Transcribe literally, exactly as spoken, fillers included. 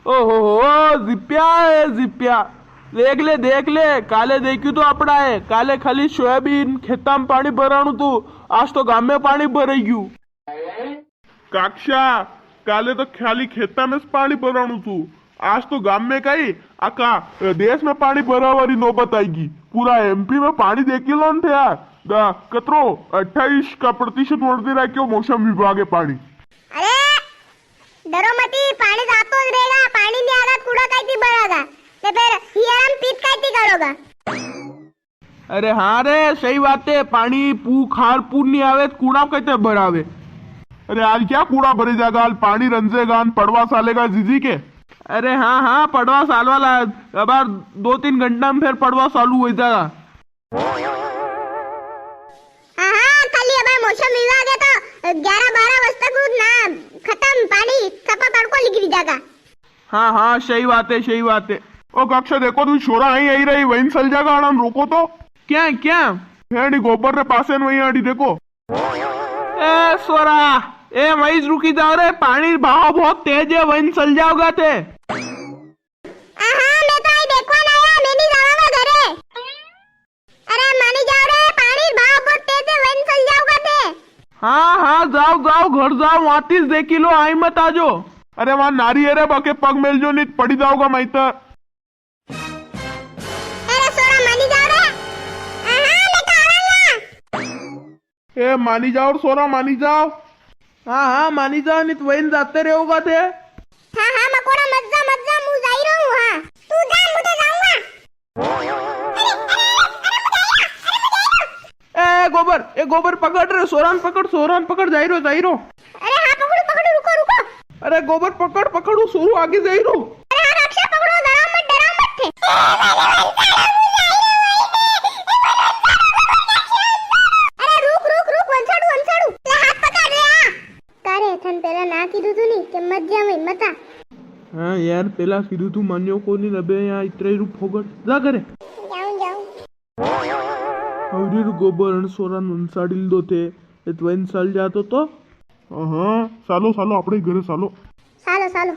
ओहो हो, जिप्या है, जिप्या। देख ले, देख ले, काले देख्यू तो आपड़ा है, काले खाली सोयाबीन खेता में पाणी भराणू तू, आज तो गाम में पाणी भराई गयू। काक्षा, काले तो खाली खेता में पाणी भराणू तू, आज तो गाम में कई, आका देश में पाणी भरावा री नौबत आईगी। पूरा एमपी में पाणी देखी लो न थे यार। दा, कतरो अट्ठाईस का प्रतिशत वरती राख्यो मौसम विभाग है पाणी। अरे, डरो मती, पाणी जातो ज रेगा, पाणी नी आगा, कूड़ा काई थी भरागा? ते फिर हियारा में पीत काई थी करोगा? अरे हाँ रे, सही बात है, पाणी पू खार पूर नी आवे, तो कूड़ा काई थी भरावे? अरे हाल क्या कूड़ा भरे जागा, हाल पाणी रंजेगा न पड़वा सालेगा जीजी के। अरे हाँ, हाँ, पड़वा सालवा ला, अबार दो तीन घंटा में फिर पड़वा चालू हो जागा। हाँ, हाँ, खाली अबार मौसम विभाग है तो ग्यारह बारह बजे तक ना खत्म, पाणी सफा तड़को निकली जागा। हाँ, हाँ, सही बात है, सही बात है। ओ काक्षा, देखो तू छोरा आई, आई रही, वहीं सल जागा, आना रोको तो। क्या, क्या? हेड़ी गोबर रे पासे न वहीं आड़ी देखो। ए सोरा, ए वहीं रुकी जाओ रे, पाणी बहाव बहुत तेज है, वहीं सल जाओगा थे। आहा, मैं तो आई देखवा ना आया, मैं नी जावांगा घरे। अरे मानी जाओ रे, पाणी बहाव बहुत तेज है, वहीं सल जाओगा थे। हाँ, हाँ, जाओ, जाओ, घर जाओ, वां तीस देखी लो, आई मत आजो। अरे वां नारी है रे, बाके पग मेल जो, नी तो पड़ी जाओगा माई तो। अरे सोरा मानी जाओ रे। आहा, मैं तो आवांगा। ए, मानी जाओ रे सोरा, मानी जाओ। हाँ, हाँ, मानी जाओ, नी तो वहीं जाते रहोगा थे। हाँ, हाँ, मकोड़ा मत जा, मत जा, मु जाई रहूं, हाँ। तू जा, मु तो जाऊंगा। ए, गोबर, ए, गोबर पकड़ रे, सोरान पकड़, सोरान पकड़, जाई रो, जाई रो। अरे हाँ, पकड़ू, पकड़ू, रुको, रुको। अरे गोबर पकड़, पकड़ू, सोरू आगे जाई रो। अरे हाँ, रक्षा पकड़ो, डराओ मत, डराओ मत थे। अरे रुक, रुक, रुक, वंसाड़ू, वंसाड़ू। ले हाथ पकड़ रे, हाँ। का रे, थन पेला ना कीधु तू नी के मत जावे, मत आ। हाँ यार, पेला कीधु तू मान्यो कोनी, अबे यहाँ इतरा ही रूप फोगट। जा करे। जाऊं, जाऊं। अरे रे गोबर, अन सोरा नुन साड़ी दो थे, ये तो वहीं साल जातो तो। हाँ, सालो, सालो, आपणे घरे सालो। सालो, सालो।